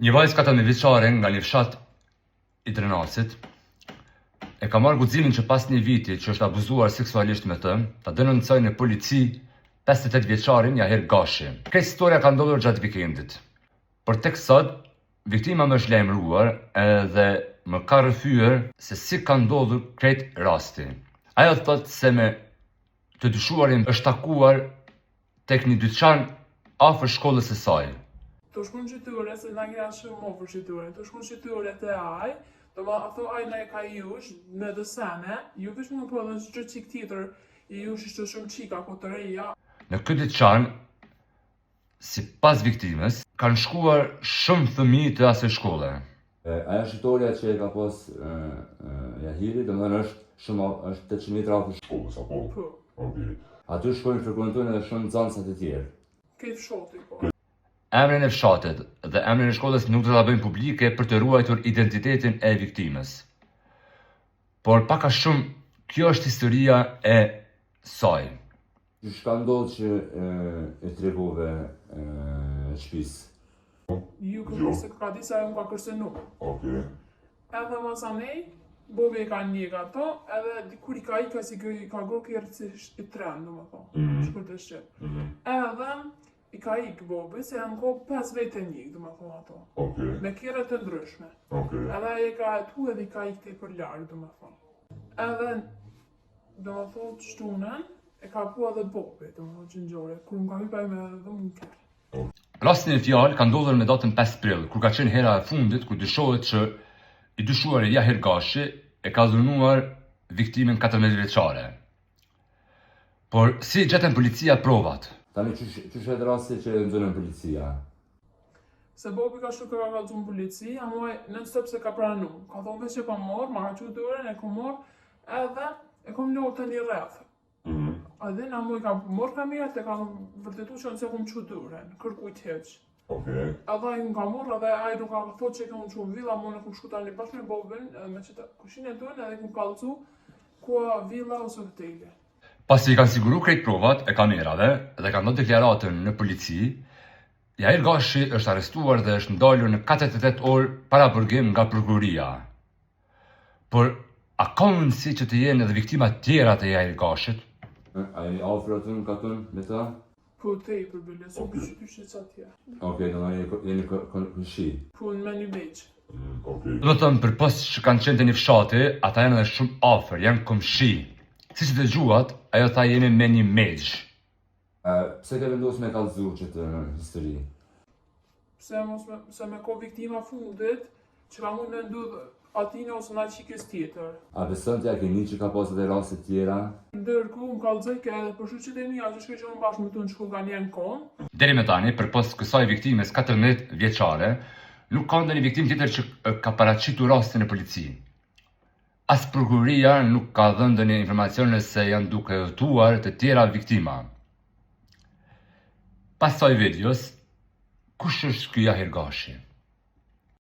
Një vajzë 14 vjeçare nga një fshat i Drenasit e ka marrë guximin që pas një viti që është abuzuar seksualisht me të, ta denoncojë në polici 58 vjeçarin Jahir Gashi. Krejt historia ka ndodhur gjatë vikendit. Por tek sot, viktima më është lajmëruar edhe më ka rrëfyer se si ka ndodhur krejt rasti. Ajo thotë se me të dyshuarin është takuar tek një dyqan afër shkollës së saj. Tu shku në qytyre, se na kena shumë afër qytyre, tu shku në qytyre te aj, do ma ato aj na e ka jush, me dhe sene, ju veç më po edhe çdo çik tjetër, i jush ishte shumë çika, po të reja. Në këtë dyqan, sipas viktimës, kanë shkuar shumë fëmijë të asaj shkolle. Ajo shitorja që e ka pas Jahiri, domethënë është shumë është 800 metra afër shkollës apo? Po. Okej. Aty shkojnë frekuentojnë edhe shumë nxënësa të tjerë. Krejt fshati po. Emrin e fshatit dhe emrin e shkollës nuk do ta bëjmë publike për të ruajtur identitetin e viktimës. Por pak a shumë kjo është historia e saj. Qysh ka ndodhë që e tregove shpisë? Ju kërë se ka di se ajo më ka kërcënu. Okej. Edhe masanej, Bobi e ka njek ato, edhe dikur i ka ika si i ka gro kerr si i tren, do më thonë, mm -hmm. shkurt e shqip. Mm -hmm. Edhe i ka ik Bobi, se janë ko 5 vetë e njek, do më thonë ato. Okej. Me kerre të ndryshme. Okej. Edhe ai e ka hetu edhe i ka ik tepër larg, do më thonë. Edhe Do më thotë të shtunën, e ka pu edhe Bobi, do më thotë që ngjore, kur më ka hypa me dhe më kërë. Rasti në fjalë ka ndodhur me datën 5 prill, kur ka qenë hera e fundit kur dyshohet që i dyshuari Jahir Gashi e ka dhunuar viktimën 14 vjeçare. Por si gjetën policia provat? Tani qysh qysh është rasti që e nxorën policia? Se Bobi ka shku ka kallzu në polici, ama ai non stop se ka pranu. Ka thonë veç e kam marrë, ma ka qu dorën, e kom marrë, edhe e kom lënë te një rreth. Mm -hmm. Edhe na mu i ka marrë kamerat e ka vërtetu që unë se kom qu dorën, kërkujt hiq. Okej. Edhe ai më ka marrë edhe ai nuk ka thotë që e kom qu në villa, më unë e kom shku tani bashkë me Bobin, edhe me qëta kushinë tonë edhe kom kallzu ku a villa ose hoteli. Pasi i kanë siguru krejt provat e kamerave dhe kanë dhënë deklaratën në polici, Jahir Gashi është arrestuar dhe është ndalur në 48 orë paraburgim nga prokuroria. Por, a ka mundësi që të jenë edhe viktima tjera të Jahir Gashit? A jeni afër aty në katun me ta? Po tepër bile, s'u okay. që që që atje. Okej, do të jeni komshi. Po në me një veç. Okej. Do të thënë, përpos që kanë qenë të një fshati, ata janë edhe shumë afër, janë komshi. Siç dëgjuat, ajo tha jemi me një mexhë. Pse ke vendosur me kallzu këtë histori? Pse mos me, se me ko viktima fundit, që ka mund me ndodh atina ose na qikës tjetër. A beson ti a ke ni që ka pas edhe raste tjera? Ndërkohë më kallzoj ke edhe për shoqet e mia që shkoj që bashkë me tu në shkollë kanë janë kon. Deri më tani, përpos kësaj viktimes 14 vjeçare, nuk ka ndonjë viktimë tjetër që ka paraqitur rastin në polici. As prokuroria nuk ka dhënë ndonjë informacion nëse janë duke hetuar të tjera viktima. Pas kësaj videos, kush është ky Jahir Gashi?